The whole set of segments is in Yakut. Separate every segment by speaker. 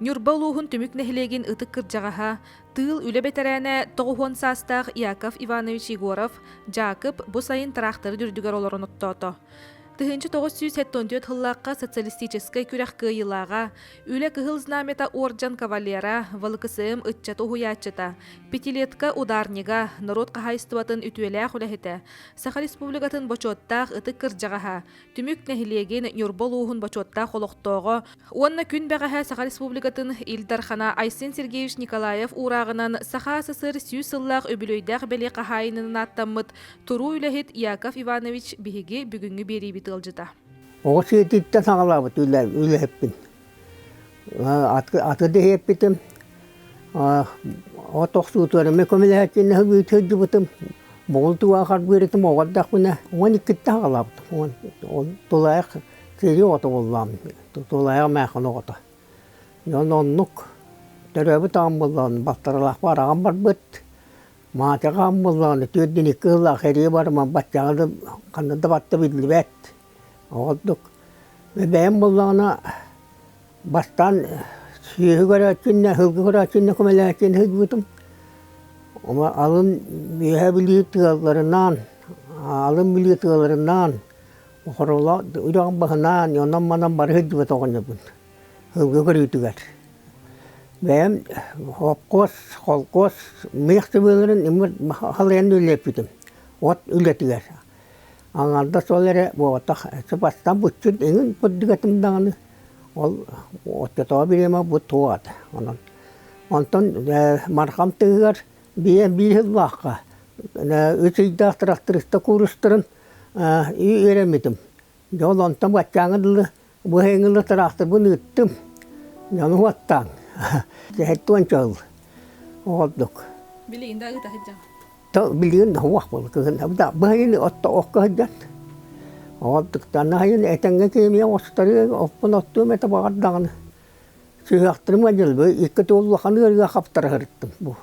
Speaker 1: Ньурба улууһун Түмүк нэһилиэгин ытык кырдьаҕаһа, тыыл үлэ бэтэрээнэ 90 саастаах Яков Иванович Егоров, Дьаакып бу сайын тыраахтарын үрдүгэр олорон оттоото. 1974 сыллаахха социалистическай күрэх кыайыылааҕа, Үлэ Кыһыл Знамята уордьан кавалера, ВЛКСМ ыччат уһуйааччыта, пятилетка ударнига, норуот хаһаайыстыбатын үтүөлээх үлэһитэ, Саха Республикатын бочуоттаах ытык кырдьаҕаһа, Түмүк нэһилиэгин Ньурба улууһун бочуоттаах олохтооҕо уонна күн бэҕэһээ Саха Республикатын Ил Дархана Айсен Сергеевич Николаев уурааҕынан Саха АССР 100 сыллаах үбүлүөйдээх бэлиэ хаһаайынынан ааттаммыт туруу үлэһит Яков Иванович биһиги бүгүҥҥү биэриибит ыалдьыта.
Speaker 2: Оҕо сиэтиттэн саҕалаабыт үлэһиппин. Аты дэһиэппитим. От охсуутугар эмиэ көмөлөһөөччүннэ сылдьыбытым. Бугул туга харбыырытым оҕо эрдэхпинэ 12-тэ саҕалаабытым. Ол тулаайах сэрии оҕото буоллаҕым. Тулаайах эмээххин оҕото. Дьон оннук төрөөбүт аҕам буоллаҕына балтаралаахпар аҕам барбыт. Маатыҕа аҕам буоллаҕына түөрт икки сыллаах сэрии барыман баччаҕа да ханна да барта биллибэт. Оҕордук бэйэм буоллаҕына бастаан сүөһү көрөөччүннэ, сылгы көрөөччүннэ көмөлөөччүннэ сылдьыбытым. Алын Үөһээ Бүлүү тыалларынаан, Алын Бүлүү тыаларынаан, Хорула үрэҕин баһынаан, онон-манан бары сылдьыбыт оҕонньорбун сылгы көрүүтүгэр. Бэйэм холкуос, холкуос миэх сыбыыларын халыйан үлэлэппитим от үлэтигэр. Аҥаардас ол эрэ буолбатах, бастаан буччун эҥин курдук этим даҕаны, ол оччотооҕу бириэмэ бу туох этэ. Онон онтон Мархам тыһыгар биир биир сыллаахха үс ыйдаах тырахтарыста куурустарын үөрэммитим. Дьэ ол онтон баччааҥҥа дылы бу эһиҥҥэ тыраахтарбын ыыттым. Дьону уоттаан сэттэ сыл оҕордук.
Speaker 1: Билигин да ыыта сылдьаҕын?
Speaker 2: Билигин да уох буолла кыһын да быһайын отто окко сылдьан оҕордуктан аһайын этэҥҥэ киэмиэ оҕустарыы оппун оттуом этэ баҕар даҕаны сүһүөхтэрим дьылбы икки туол улахан ыарыыга хаптара сырыттым бу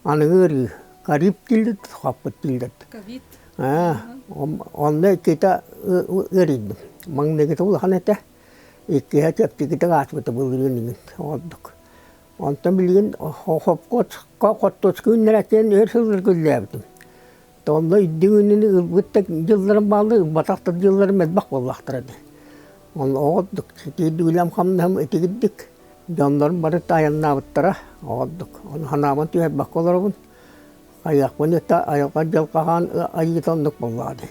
Speaker 2: аныгы ыарыы кариб дииллэр хаппыт дииллэр
Speaker 1: ковид
Speaker 2: онно иккитэ ыарыйдым маҥнайгыта улахан этэ иккиһэ чэпчэкитик ааспыта былырыын иҥин оҕордук Онтон билигин хопкуоска хортуоска үүннэрээччинэн өр сылларга үлэлээбитим. Онно үрдүк үүнүүнү ылбыт да дьылларым бааллар, ылбатах да дьылларым элбэх буоллахтара дии. Онно оҕордук, ситиирдик үлэм-хамнаһым итигирдик, дьоннорум бары айаннаабыттара оҕордук. Ону санаабын түһэрбэккэ олоробун. Хайыахпын ытта айылҕа дьылҕахан айыыта оннук буоллаҕа дии.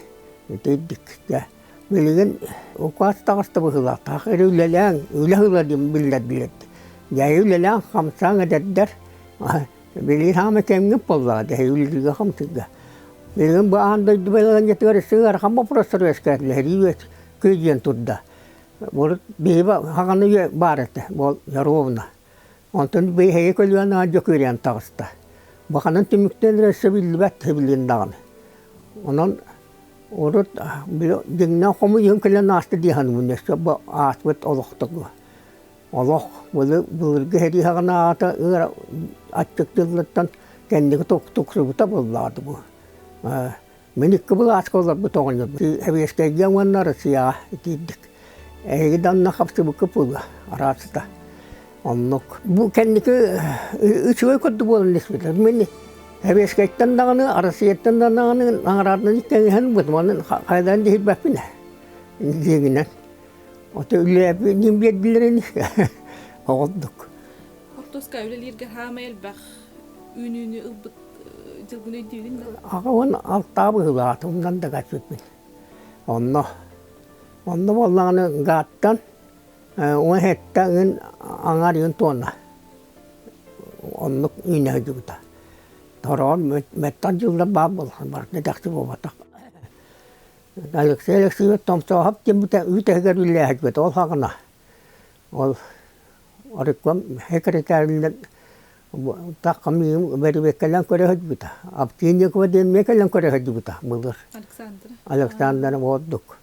Speaker 2: Итирдик дьэ. Билигин укаас таҕыста быһыылаах. Таах эрэ үлэлээҥ, үлэ ыла диэн биллэрдилэр. Дьэ үлэлээн хамсааҥ эдэрдэр. Билигин хаама кэмҥит буоллаҕа дьэ үлэлииргэ хамсыырга. Билигин бу аан дойду балаһыанньатыгар өссө ыарахан боппуруостар үөскээтилэр. Сэрии күөдьүйэн турда. Урут биһиги хаҕаны үйэ баар этэ, ол ровно. Онтон биһиги көлүөнэ дьөкүөрүйэн таҕыста. Баханан түмүктэн эрэ өссө биллибэт билигин даҕаны. Онон урут дьиҥнээх хомуйуһун кэлэн ааста дии саныыбын өссө бу ааспыт олохторго. Олох былыргы сэрии саҕана аата ыар аччык дьыллартан кэнники тупсубута буоллаҕа бу. Мин икки былааска олорбут оҕонньорбун. Сэбиэскэйгэ уонна Россияҕа итиирдик. Эһиги да онно хапсыбыккыт буолуо, араастата. Оннук. Бу кэнники үчүгэй курдук буолан испитэ. Мин Сэбиэскэйтэн даҕаны, Россияттан даҕаны наҕарааданы кэҥэһэн бутум. Онон хайдах диһирбэппин ээ. Дьиҥинэн. Ото үлэлээбит биэрдилэр ини. Оҕолдук.
Speaker 1: Хортуоска үлэлииргэ хаамай элбэх үүнүүнү ылбыт дьылгын өйдүүгүн да?
Speaker 2: 86 быһыылаах умнан да кэлбиппин. Онно онно буоллаҕына гааттан 17 ыын аҥаар ыын туонна. Оннук үүнэ сылдьыбыта. Тороон мэттэн дьыллар баар буолла барыта дэхси буолбатах. Алексей Алексеевич Томтоохоп диэн үүт иһигэр үлэлээһитбит ол саҕана. Ол Оройкуом секретарынан таххамыым бэрэбиэркэлээн көрө сылдьыбыта. Овчинникова диэн эмиэ кэлэн көрө сылдьыбыта былыр.
Speaker 1: Александра.
Speaker 2: Александра ордук.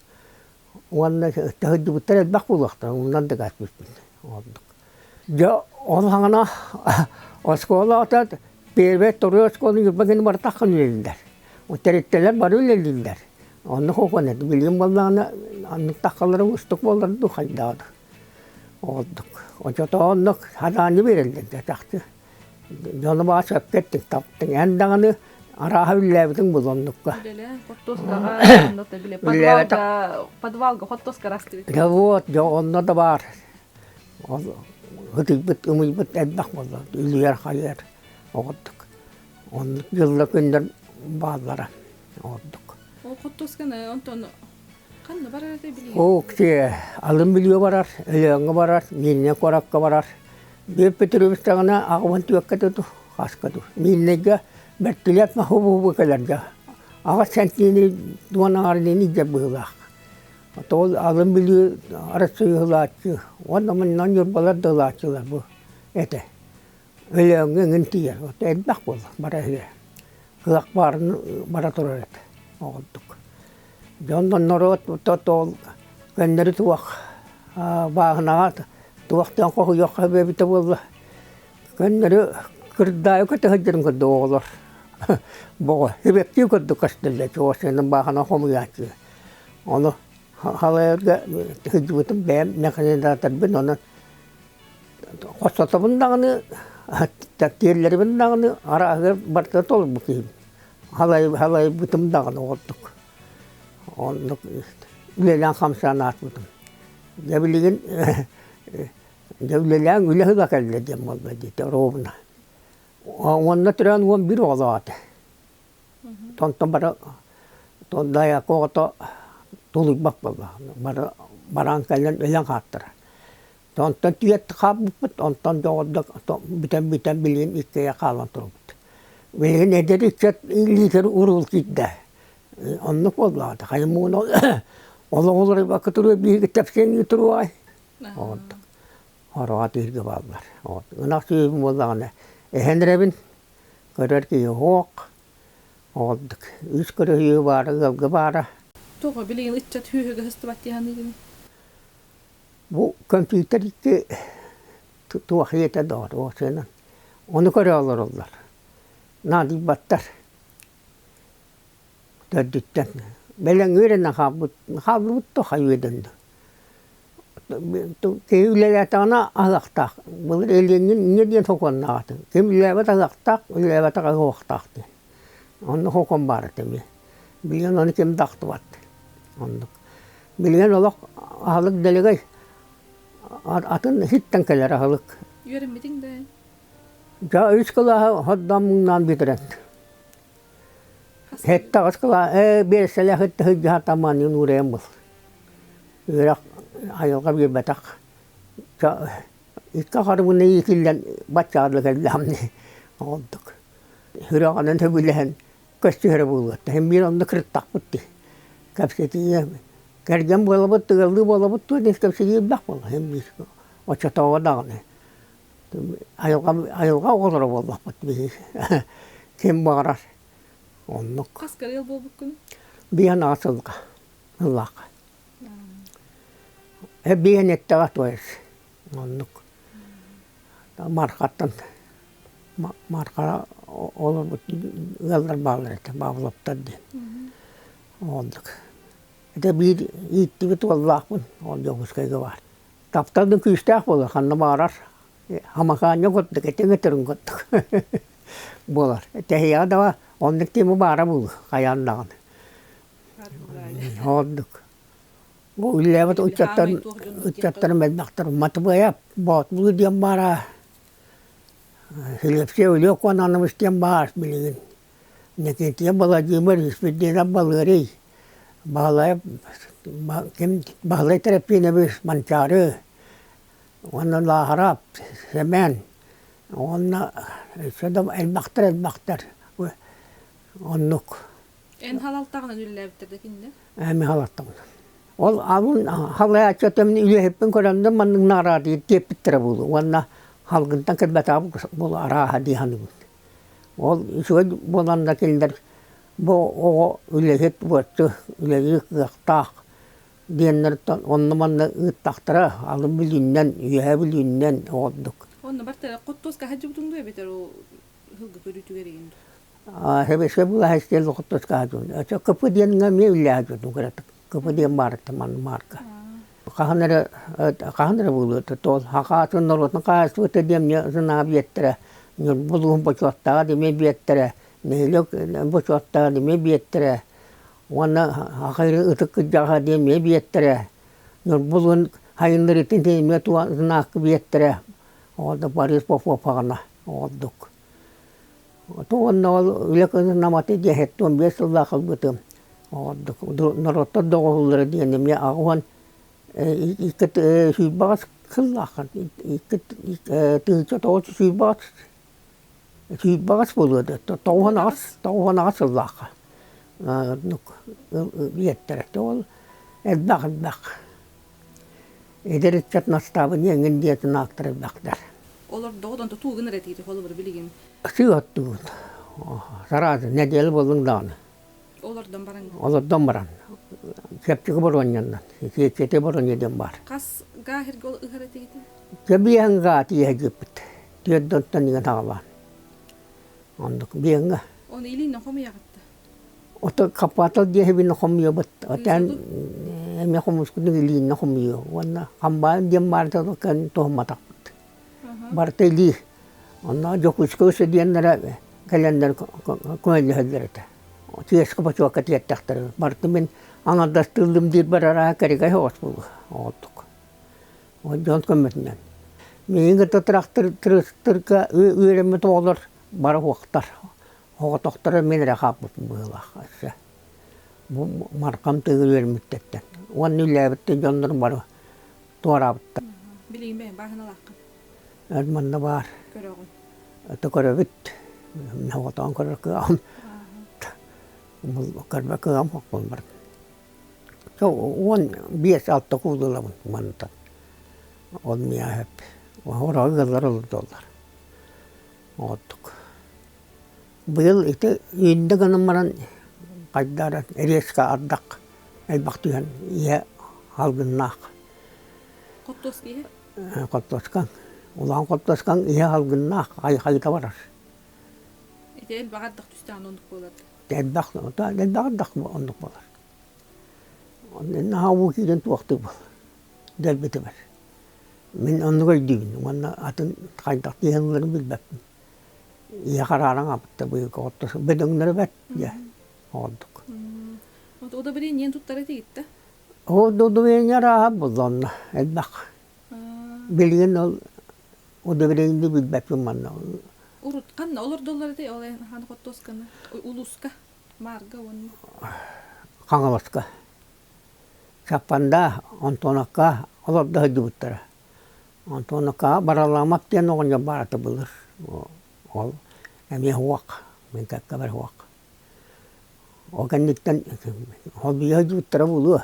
Speaker 2: Уонна сылдьыбыттар элбэх буолуохтара, умнан да кээспиппин ордук. Дьэ, ол саҕана оскуола ата первый, второй оскуола Ньурба гына барытаххын үлэлииллэр. Тэрилтэлэр бары үлэлииллэр. Онно хохуон этэ. Билигин буоллаҕына, оннук таххалара уустук буоллар дуу хайдаҕа дуу. Ордук. Очотооннук хадааны биэрэллэр чахчы. Дьону баа сөпкө эттиҥ, таптыҥ. Эн даҕаны арааһа үллээбитиҥ булоннукка.
Speaker 1: Үлэлээн хортуоскаҕа онно да бile подвалга подвалга хортуоска растыбыт.
Speaker 2: Да вот, дьэ онно да баар. Ол ытыйбыт, ымыйбыт элбэх буолла. Үлүйэр хайыар оҕордук. Оннук дьылла күннэр бааллара оҕордук.
Speaker 1: Ол хортуосканы онтон ханна барар этэй билигин?
Speaker 2: Ок, алын Бүлүүгэ барар, Өлөөҥҥө барар, Мииринэй куоракка барар. Биир Петрович даҕаны аҕабын түөккэ туту, хаска ту. Мииринэйгэ бэртилиэт маһы кэлэргэ. Аҕа сэнтиини дуон аҥарыныын илдьэр быһыылаах. Ол алын Бүлүү Арассыыйалааччы уонна манна Ньурбалар да ылааччылар бу этэ. Өлөөҥҥө эҥин тиийэр. Вот элбэх буолла бара үһү. Кыах баарын бара турар этэ оҕолдук. Дьон норуот ол көннөрү туох бааһынаҕа туохтан хоһуйуохха эбитэ буолла. Көннөрү кырдаайы көтө сылдьарын курдук оҕолор боҕо сибэктии курдук көстөллөр чугасынан бааһына хомуйааччы. Ону халайарга сылдьыбытым бэйэм механизаторбын онон Хостотобун даҕаны, тиэллэрибин даҕаны арааһыгар барыта толорбут киһибин. Халайбытым даҕаны ордук. Оннук үлэлээн-хамсаан ааспытым. Дьэ билигин дьэ үлэлээн үлэ ыла кэллэ диэн буолла диэтэ ровно. Уонна төрөөн 11 оҕолоох этэ. Онтон бары дайака оҕото тулуйбат буолла. Бары бараан кэлэн өлөн хааттара. Онтон түөрт хаалбыппыт, онтон доҕордо бүтэн-бүтэн билигин иккиэйэх хаалан турабыт. Билигин эдэр ыччат илиитигэр уруул киирдэ. Оннук буоллаҕа хайа муҥун олох уларыйбакка туруо биһиги тэпсиэҥҥи туруоҕай. Онтук хороҕо тииргэ бааллар. Ынах сүөһүм буоллаҕына эһэн эрэбин, көрөр киһи суох. Оҕолдук үс көрөһүө баара ыалга баара.
Speaker 1: Тоҕо билигин ыччат сүөһүгэ сыстыбат дии саныыгын?
Speaker 2: Бу компьютер икки туох ийэтэ доҕор уопсайынан ону көрө олороллор наадыйбаттар төрдүттэн бэлэҥ үөрэнэн хаалбыт хааллыбыт да хайыа да киһи үлэлээтэҕинэ аһыахтаах былыр Ленин инньэ диэн сокуоннаах этэ ким үлэлээбэт аһыахтаах үлэлээбэтэх аһыахтаах диэн онно сокуон баар этэ эмиэ билигин ону ким да ахтыбат оннук Билигин олох аһылык дэлэгэй атын иһиттэн кэлэр аһылык.
Speaker 1: Үөрэммитиҥ да?
Speaker 2: Дьэ үс кылааһы хордоон муҥнаан бүтэрэн. Сэттэ-аҕыс кылаа ээ биэрэсэлээх ытта сылдьыһа тамаанньын уурайан был. Үөрэх айылҕа биэрбэтэх. Икки харыбына иитиллэн баччаҕа кэллэҕим дии. Оҕолдук. Сүрэҕинэн сөбүлэһэн көстүһэрэ буолуо. Һин биир онно кырыттахпыт дии. Кэпсэтиигэ кэргэн буолабыт, ыаллыы буолабыт дуо диэн кэпсэтии элбэх буолла һин биир оччотооҕу даҕаны айылҕа айылҕа оҕолоро буоллахпыт биһиги ким баҕарар оннук.
Speaker 1: Хас ыал буолбуккун?
Speaker 2: Биһэн аҕа сылга ыллаахха. Биһэн эттэҕэ то есть оннук Мархаттан Марха олорбут ыаллар бааллар этэ Павловтар диэн. Оннук. Ити биир ииттибит уоллаахпын, ол Дьокуускайга баар. Тапталын күүстээх буолар, ханна баҕарар хамакаанньа курдук, этиҥ өтөрүн курдук буолар. Тэһийэҕэ да оннук тиэмэ баара буолуо, хайаан даҕаны. Оннук. Бу үлэлээбит ыччаттар ыччаттарым элбэхтэр. Матыбыайап Боотулуу диэн баара, Силэпсиэ Өлүө Куонаанабыс диэн баар билигин. Никития Владимир Испирдиэнэп Балыарый, Баһылайап ким Баһылай Тэрэппиинэбис Манчаары уонна Лааһарап Сэмэн уонна өссө да элбэхтэр элбэхтэр оннук.
Speaker 1: Эн халалтаҕынан үлэлээбиттэр да кинилэр?
Speaker 2: Эми халаттабын. Ол алын халайааччытым үлэһиппин көрөннөр маннык наҕараадыйар диэппиттэрэ буолуо уонна халгынтан кэлбэтэҕим буолуо арааһа дии саныыбын. Ол үчүгэй буолан да кинилэр бу оҕо үлэһит буоччу үлэлиир кыахтаах диэннэриттэн онно-манна ыыттахтара алын Бүлүүннэн, Үөһээ Бүлүүннэн оҕордук.
Speaker 1: Онно барта хоттуоска сылдьыбытыҥ дуо эбэтэр ол ыһылга көрүүтүгэр игин дуо?
Speaker 2: Сэбиэскэй былааһы истиэл хоттуоска сылдьыбытым. КП диэҥҥэ эмиэ үлэлэһэ сылдьыбытым кыратык. КП диэн баар этэ манна маарга. Хаһан эрэ хаһан эрэ буолуо тоол хахаатын норуотун хаһаайыстыбата диэн сынаа биэттэрэ Ньурба улууһун бочуоттааҕа димиэ биэттэрэ нэһилиэк бочуоттааҕа димиэ биэттэрэ уонна хахайры ытык кырдьаҕаһа диэн эмиэ биэттэрэ Ньурба улууһун хайыннарыытын эмиэ туһанаакка биэттэрэ ол да Борис Попов аҕана ордук уонна ол үлэ кыһын наматы диэн 75 сыллаах ылбытым ордук норуоттар доҕоһуллара диэн эмиэ аҕыс икки сүүрбэҕис сыллааххын икки тыһыынча тоҕус сүүрбэҕис сүүрбэҕис буолуо да 98 сыллаахха оннук биэртэрэ ол элбэх элбэх эдэр ыччат настаабынньа эҥин диэтин аактар элбэхтэр.
Speaker 1: Олордоҕут онто туугун эрэ тиити холобур билигин.
Speaker 2: Сыы оттугун. Сараазы нэдиэлэ буоллуҥ даҕаны.
Speaker 1: Олордон баран.
Speaker 2: Олордон баран. Чэпчэки боруонньаннан. Сиэччэти боруонньа диэн баар.
Speaker 1: Хас гаа сиргэ ол ыһар этигитин?
Speaker 2: Кэбиэһэн гаа тииһэ дьиэппит. Түөрдөнтөн иҥэн аҕалаан. Оннук биэҥҥэ.
Speaker 1: Оны илииннэн хомуйаҕытта?
Speaker 2: Ото хаппаатал диэһибин хомуйабыт. Отан эмиэ хомускутун илииннэ хомуйуо. Уонна хамбаан диэн баарта кэн туһамматахпыт. Барыта илии. Онно Дьокуускай өссө диэннэрэ кэлэннэр көмөлөһөллөр этэ. Чиэскэ бочуокка тиэртэхтэрэ. Барыта мин аҥардастыыллым диир барараа кэрэгэй соҕус буолуо оҕолдук. Ол дьон көмөтүнэн. Миигин кытта тырыстырга үөрэммит оҕолор бары уохтар. Оҕотохторо мин эрэ хаалбыппын быһыылаах өссө. Бу Мархам тыгы үөрэммиттэттэн. Уонна үлээбит дьоннорум бары туораабыттар.
Speaker 1: Билигин бэйэм бааһыналааххын?
Speaker 2: Эр манна баар.
Speaker 1: Көрөҕүн?
Speaker 2: Это көрөбүт. Оҕотоон көрөр кыаҕым. Көрбө кыаҕым хоппун бар. 15-6 куулулабын мантан. Ол миэхэ Оһоро ыаллар олордоллор. Оттук. Быйыл ити үүннэ гынан баран хайдара резко ардах элбэх түһэн ийэ алгыннаах.
Speaker 1: Хоттуоска иһэ?
Speaker 2: Хоттуоскаҥ. Улахан хоттуоскаҥ иһэ алгыннаах хайыта барар.
Speaker 1: Ити элбэх ардах түстэҕинэ оннук буолар.
Speaker 2: Элбэх, элбэх ардах оннук буолар. Наһаа уу киирэн туохтуу буолар. Дэлбитибэр. Мин оннук өйдүүбүн уонна атын хайдах тиһэллэрин билбэппин. Ийэ харааран ааппыта быйылгы оттос бөдөҥнөрө бэрт дьэ оҕордук.
Speaker 1: Удобрениен туттар этигит да?
Speaker 2: Удобрение арааһа булла онно элбэх. Билигин ол удобрениени билбэппин манна.
Speaker 1: Урут ханна олордоллор этэй ол хаан хоттуосканы улууска Маарга уонна
Speaker 2: Хаҥаласка. Чаппанда, Антоновка олордо сылдьыбыттара. Антоновкаҕа Бараламов диэн оҕонньор баара былыр. Ол эмиэ уох, мин кэккэбэр уох. Ол кэнниттэн холбуйа сылдьыбыттара буолуо.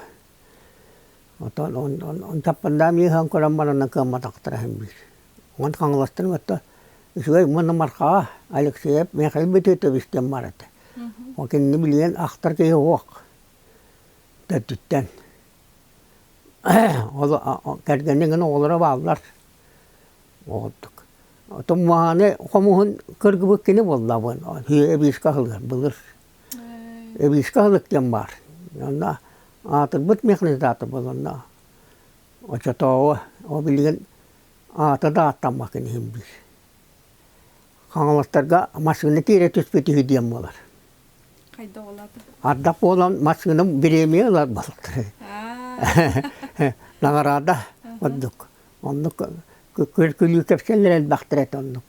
Speaker 2: Оттон Чаппанда эмиэ ыһан көрөн баран кыамматахтара син биир. Уон Хаҥаластан кытта үчүгэй уонна Мархаҕа Алексеев Михаил Бөтүөтөбүс диэн баар этэ. Ол кинини билигин ахтар киһи суох. Төрдүттэн. Ол кэргэниҥ оҕолоро бааллар. Оҕолдук. Туммааны хомуһун кыргыбыт кини буолла эбиискэ аһылыгар былыр. Эбиискэ аһылык диэн баар. Онно аатырбыт механизатор буоланна оччотооҕу ол билигин аата да ааттаммаккын иһин биир. Хаҥаластарга массыына тиэрэ түспүт үһү диэн буолар.
Speaker 1: Хайдах олаата?
Speaker 2: Ардах буолан массыынам бириэмийэ ылар буолтар. Наҕараада ордук. Оннук күлүү кэпсэллэр элбэхтэр этэ оннук.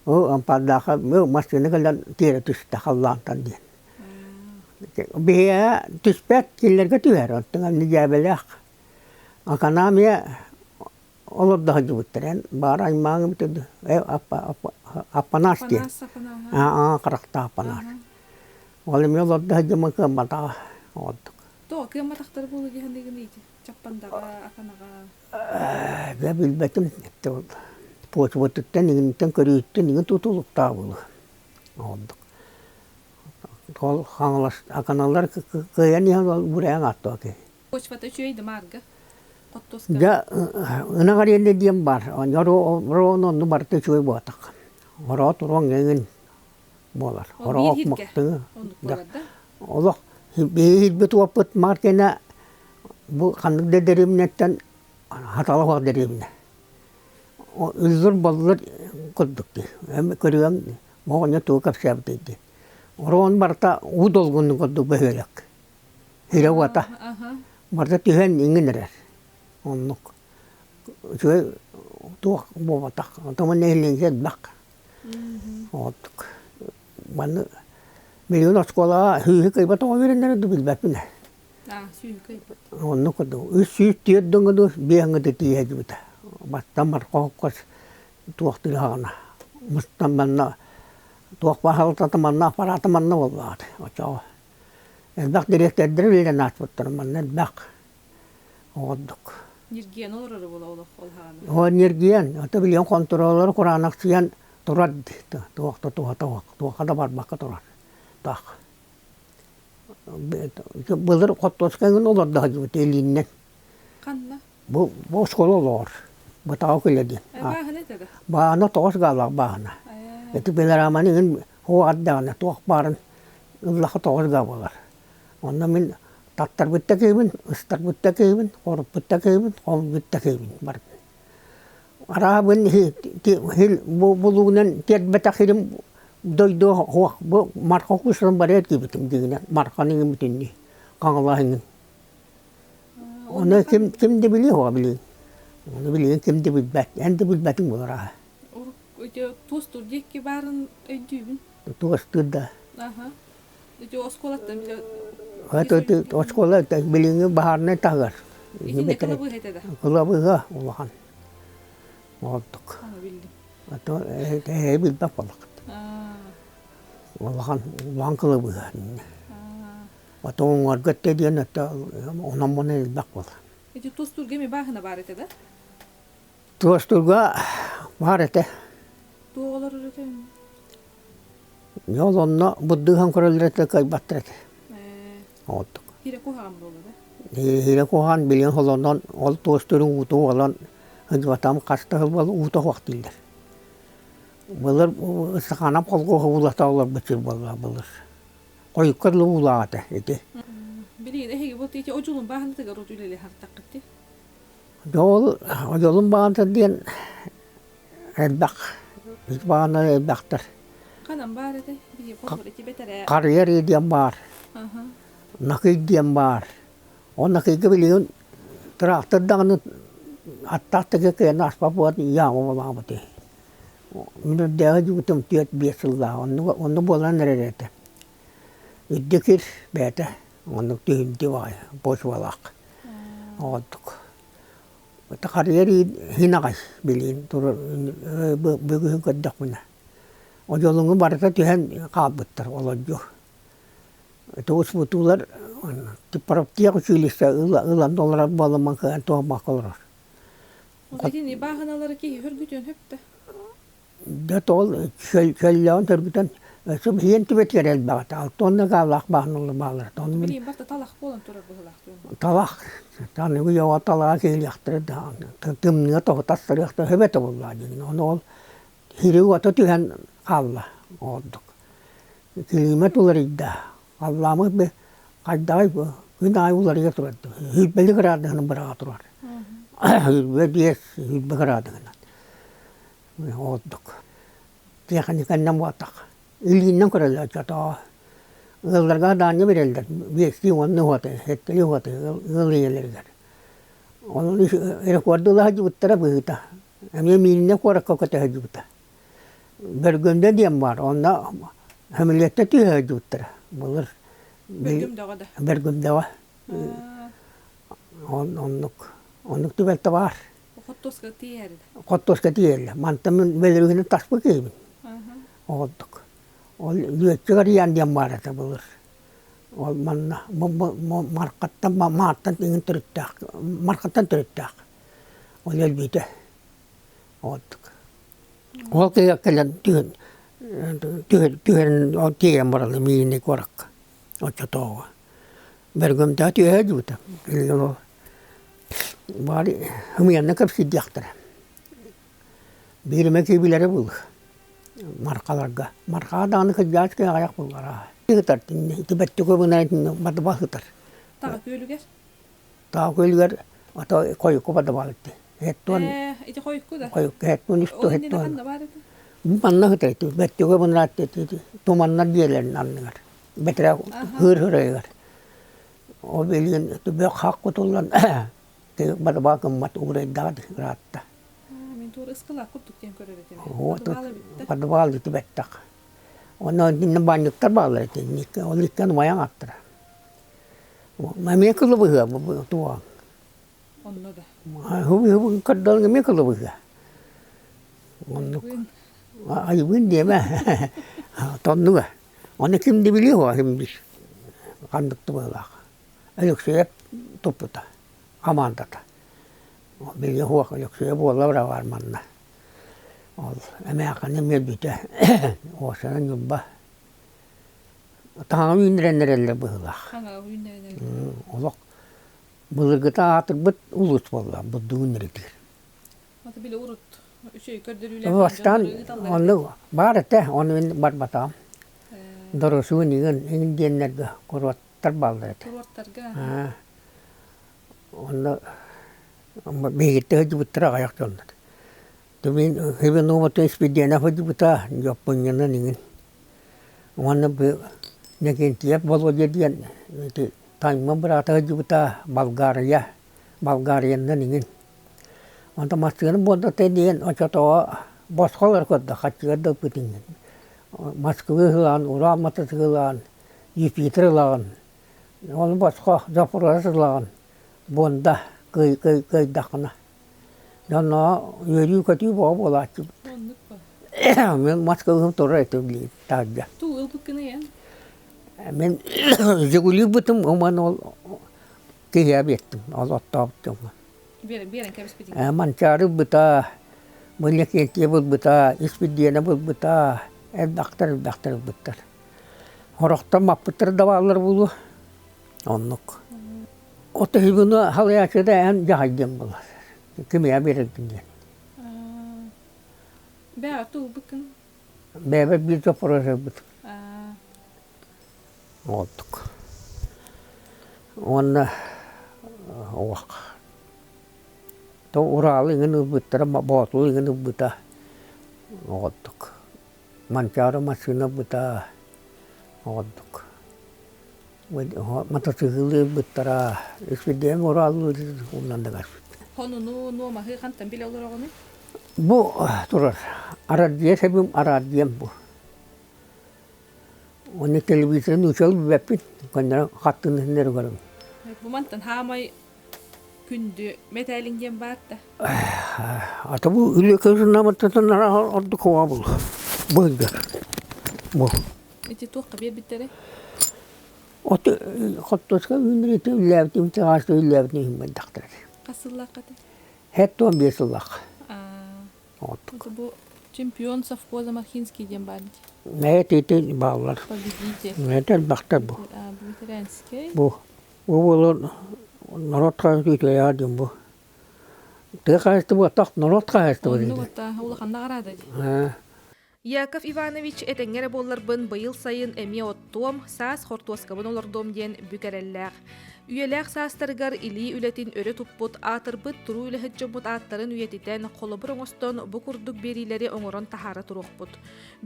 Speaker 2: Ол ампаардаахха массыына кэлэн тиэрэ түстэ халлаантан диэн. Биһиэхэ түспэт, кинилэргэ түһэр. Оттон аны дьээбэлээх. Аканаамыйа олордо сылдьыбыттар. Эн баара аймааҥ эбитэ дуу? Аппанаас диэн. Аа, харахтаах Аппанаас. Ол эмиэ олордо сылдьыммын кыамматаҕа ордук.
Speaker 1: Тоҕо кыамматахтара буолуо диэхэннигин ити Чаппандаҕа, Аканаҕа?
Speaker 2: Дьэ билбэтим. Почватыттан иҥиттэн көрүүттэн иҥин тутулуктаах буолуо. Ордук. Ол Хаҥалас Аканалар кыайан иһэн ол бурээн аттыа киһи.
Speaker 1: Почвата үчүгэй да маарга? Хоттуоска?
Speaker 2: Дьэ ынах эриэнэ диэн баар. Ороон онну барыта үчүгэй буолбатах. Ороо туруоҥ эҥин буолар. Ороох мактыҥы. Олох биһи иһирбит уоппут маар кэнэ. Бу ханнык да дэриэбинэттэн хатала суох дэриэбинэ. Үллүр-боллур курдук дии. Эми көрүөм оҕонньор тугу кэпсээбитэй дии. Ороон барыта уу долгунун курдук бөһүөлэк. Сирэ-уота. Барыта түһэн иҥин эрэр. Оннук. Үчүгэй туох буолбатах. Оттон нэһилиэнньэ элбэх. Оттук. Манны билигин оскуолаҕа сүүһү кыайбат оҕо үөрэнэрэ да билбэппин ээ. Оннук курдук. 304 дыҥыды биэһиҥҥэ тиийэ сылдьыбыта. Бастан Мархооккос туох тыаһаҕына. Мустан манна туох баһылтата манна аппарата манна буоллаҕа оччоҕо. Элбэх дириэктэрдэр үлэлээн ааспыттар манна элбэх оҕордук.
Speaker 1: Ньиргиэн олорор буола олох ол хаҕана.
Speaker 2: Оо ньиргиэн, ото билигин хонтуруоллары кураанахсыйан турар дии. Туох да туһата суох, туохха да барбакка турар. Таах. Былыр хортуоска эҥин олордо сылдьыбыт илииннэн.
Speaker 1: Ханна?
Speaker 2: Бу, бу оскуола олоҕор. Бытаҕа күлэ диэн.
Speaker 1: Бааһына этэ да?
Speaker 2: Бааһына тоҕус гаалаах бааһына. Ити пилораманы иҥин уоҕардаҕына туох баарын ыллаха тоҕус гаа буолар. Онно мин таттарбыт да киһибин, ыстарбыт да киһибин, хоруппут да киһибин, хомуйбут да киһибин барытын. Араабын булуунан тиэрбэтэх сирим дойду суох бу Марха куустарын барыар диэбитим дьиҥинэн Марханы иҥин бүтүннүү Хаҥалас иҥин. Ону ким ким да билиэ суоҕа билигин. Ону билигин ким да билбэт. Эн да билбэтиҥ буолар аһа.
Speaker 1: Туостуур диэки баарын өйдүүбүн.
Speaker 2: Туостуур да.
Speaker 1: Аха. Ити оскуолаттан билэ
Speaker 2: Оскуола билиҥҥи баһаарынай таһыгар.
Speaker 1: Итиннэ кылабыыһа этэ да?
Speaker 2: Кылабыыһа улахан. Ордук. А то эһэ билбэт буоллаххыт. Улахан улахан кылабыыһа. А то уҥуорга өттө диэн өттө онон муна элбэх буолла.
Speaker 1: Ити туостуурга эми бааһына баар этэ да?
Speaker 2: Туостуурга баар этэ.
Speaker 1: Туох олорор этэ?
Speaker 2: Дьэ ол онно буддуһан көрөллөр этэ кыайбаттар этэ. Оттук.
Speaker 1: Хире куһаҕан буолла да?
Speaker 2: Хире куһаҕан билигин холонон ол туостуурун уутун уолан сылдьыбатаҕым хас да сыл буолла уута суох дииллэр. Былыр Ыстахаанап холкуоһу уулата олорбут сир буолла былыр. Хойукка дылы уулаах этэ ити.
Speaker 1: Билигин эһиги бу ити одьулун бааһынатыгар от үлэлии хартаххыт дии?
Speaker 2: Дьэ ол одьулун бааһыната диэн элбэх баҕана элбэхтэр.
Speaker 1: Ханан баар этэй? Биһи холбор ити бэтэрээ.
Speaker 2: Харыйар диэн баар. Накый диэн баар. Ол Накыйга билигин тыраахтыр даҕаны аттаах да кыайан ааспат буолан яма буолаабыт. Мин үрдээҕи дьуутум 4-5 сыллаах оннук оннук буолан эрэр этэ. Үрдүк ир бэйэтэ оннук түһүмтү баҕайы почвалаах. Оҕордук. Харыйар иһин аҕай билигин турар бүгүһүн көрдөхпүнэ. Одьулуҥу барыта түһэн хаалбыттар олордьу. Туус-бутуулар типпараптыах училище ылан олорор буоламмын кыайан туһаммакка олорор.
Speaker 1: Итини бааһыналары киһи хөргүтүөн сөп да?
Speaker 2: Дьэ ол чөллөөн төргүтэн субһиэн түбэтигэр элбэҕэ алтонна гаалаах бааһыналар бааллар.
Speaker 1: Билигин барыта талах буолан турар быһыылаах
Speaker 2: Талах аныгы үйэҕэ талаҕа киһилиэхтэрэ даҕаны тымныыга тоҕо тастарыахтара сөп этэ буоллаҕа дии. Ону ол сири-уоту түһэн хаалла ордук. Килиимэт уларыйда, халлааммыт хайдаҕый бу күн аайы уларыйа турар сүүрбэлии кыраадыһынан быраҕа турар. 25, 20 кыраадыһынан ордук. Тиэхиньикэннэн буолтах. Илииннэн көрөллөр чотоо. Ыалларга даанньа биэрэллэр биэстии уонна уһаты, сэттэлии уһаты ыал ийэлэригэр. Онон рекорду ыла сылдьыбыттара быһыыта. Эмиэ Мииринэй куоракка көтө сылдьыбыта. Бөргөмдө диэн баар, онно сөмөлүөттэ түһэ сылдьыбыттара. Былыр
Speaker 1: Бөргөмдөҕө да?
Speaker 2: Бөргөмдөҕө. Оннук оннук түбэлтэ баар.
Speaker 1: Хоттуоска тиийэр
Speaker 2: Хоттуоска тиийэллэр. Мантан мин бөлөрүүнү таспыт киһибин. Оҕордук. Ол лүөччүк арыйаан диэн баар этэ былыр. Ол манна Мархаттан Маартан иҥин төрүттээх Мархаттан төрүттээх. Ол өлбүтэ. Оҕордук. Ол киһи кэлэн түһэн түһэн ол тиийэн бараллар Мииринэй куоракка оччотооҕу. Бөргөмтөҕө түһэ дьубута. Билигин ол баары ымыйанна кэпсиирдиэхтэрэ. Биир эмэ киһи билэрэ буолуо Мархаларга. Мархаҕа даҕаны кырдьаҕас киһи аҕыйах буоллар ити бэттик ыбына бардыбах сытар.
Speaker 1: Таҕа күөлүгэр?
Speaker 2: Таа күөлүгэр ото хойукку подвал ити. Хеттуон
Speaker 1: Ити хойукку да?
Speaker 2: Хойукку хеттуон
Speaker 1: Ол
Speaker 2: үстү
Speaker 1: иннинэ
Speaker 2: хеттуон.
Speaker 1: ханна баар этэ?
Speaker 2: Манна сытар ити. Бэттүгэ бынаат ити туманнар дьиэлэрин анныгар. Бэтэрээ хыыр хырайыгар. Ол билигин бөх хах кутуллан подвал гыммат уурайдаҕа ыраатта.
Speaker 1: Мин туор ыскалаах курдук диэн көрөр этим.
Speaker 2: Вот
Speaker 1: Подвал эбит да?
Speaker 2: Подвал ити бэттэх. Онно иннинэ баанньыктар бааллар ити. Ол иккиэн умайан аттара. Эмиэ кылыбыһыа туоҕаҥ.
Speaker 1: Онно да.
Speaker 2: Хубу көрдөрүҥ эмиэ кылыбыһыа. Оннук. Айыбыын диэмэ. Тоннуга. Ону ким да билиэ суоҕа ким бил. Ханнык да быһыылаах. Өлөксөйөп туппута. Хамаандата. Билиэ суох Өлөксөйө буола бара манна. Ол эмээххини эмиэ өлбүтэ. Уосана Ньурба Таҥаҕа үүннэрэн эрэллэр быһыылаах.
Speaker 1: Хаҥаҕа үүннэрэн эрэллэр.
Speaker 2: Олох былыргыта аатырбыт улуус буолла бурдук үүннэритигэр.
Speaker 1: Аты били урут үчүгэй көрдөрүүлээх
Speaker 2: Бастаан
Speaker 1: дьоннору ыыталлар этэ.
Speaker 2: оннук баар этэ, ону мин барбатаҕым. Доросуун игин игин диэннэргэ куруоттар бааллар этэ.
Speaker 1: Куруоттарга.
Speaker 2: Онно биһигиттэн сылдьыбыттара аҕыйах дьоннор. Мин Хивинуоботун Испирдиэнэ сылдьыбыта, Дьоппунньанан иҥин. Уонна бу Накентьев Володя диэн ити Тайман быраата сылдьыбыта Болгария, Болгариянан иҥин. Онтон массыына буолбата диэн оччотооҕу босхолор көрдө, хаччыгар да ылбыт иҥин. Москвы ылаҕын, Урал матасыгы ылаҕын, Юпитер ылаҕын, ол босхо Запорожец ылаҕын, Бонда кыайдаххына. Дьонно үөрүү-көтүү бөҕө буолааччыбыт.
Speaker 1: Оннук ба.
Speaker 2: Мин Москваҕа турар этим билигин таһырдьа.
Speaker 1: Туу ылбыккыный эн?
Speaker 2: Мин Жигули бытым ыман ол киһиэ биэртим ол оттообут дьоҥҥо.
Speaker 1: Биэрэн биэрэн кэбиспитиҥ.
Speaker 2: Манчаары ылбыта, Мыльякентия ылбыта, Испирдиэнэ ылбыта, элбэхтэр элбэхтэр ылбыттар. Сорохтор маппыттар да бааллар буолуо. Оннук. Отоһугуну халыйааччыта эн дьаһайдыам буолар. Кимиэхэ биэрэргин диэн.
Speaker 1: Бэҕэ туолбуккун?
Speaker 2: Бэйэбэр биир соппуруос Оттук. Уонна уох. То Уралы иҥин ылбыттара, Боотулу иҥин ылбыта. Оҕоттук. Манчаары массыына ылбыта. Оҕоттук. Матасыыкылы ылбыттара, Испирдиэн Ураллыы умнан да барбыт.
Speaker 1: Хонуну, нуомаһы хантан билэ олороҕунуй?
Speaker 2: Бу турар. Арадьыйа сэбим араадьыйам бу. Уонна телевизоры нууччалыы билбэппин, көннөрү хаттыын иһиннэр көрөбүн.
Speaker 1: Бу мантан хаамай күндү мэтээлиҥ диэн баар да?
Speaker 2: Ата бу үлэ кырынамыттан ордук оҕо бул. Бу Бу.
Speaker 1: Ити туохха биэрбиттэрэй?
Speaker 2: От хортуоска үүннэриитэ үллээбитим, чаҕааска үллээбитин иһин бардахтар.
Speaker 1: Хас сыллаахха этэй?
Speaker 2: 75 сыллаах.
Speaker 1: Оттук. Бу чемпион совхоза Мархинский диэн баар дии.
Speaker 2: Ээ, ити бааллар.
Speaker 1: Победитель.
Speaker 2: Это элбэхтэр бу.
Speaker 1: Ветеранский.
Speaker 2: Бу бу буолар народ хаһыат диэн бу. Тыа хаһаайыстыбата норуот хаһаайыстыбата.
Speaker 1: Оннук улахан наҕараада дии. Яков Иванович этэҥҥэ эрэ буолларбын быйыл сайын эмиэ оттуом, саас хортуоскабын олордуом диэн бүк эрэллээх. Үйэлээх саастарыгар илии үлэтин өрө туппут, аатырбыт туруу үлэһит дьоммут ааттарын үйэтитэн, холобур оҥостон бу курдук биэриилэри оҥорон таһаара туруохпут.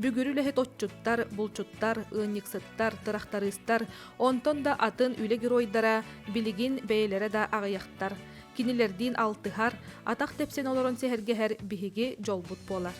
Speaker 1: Бүгүрү үлэһит отчуттар, булчуттар, ыанньыксыттар, тырахтарыыстар, онтон да атын үлэ геройдара билигин бэйэлэрэ да аҕыйахтар. Кинилэрдиин алтыһар, атах тэпсэн олорон сэһэргэһэр биһиги дьолбут буолар.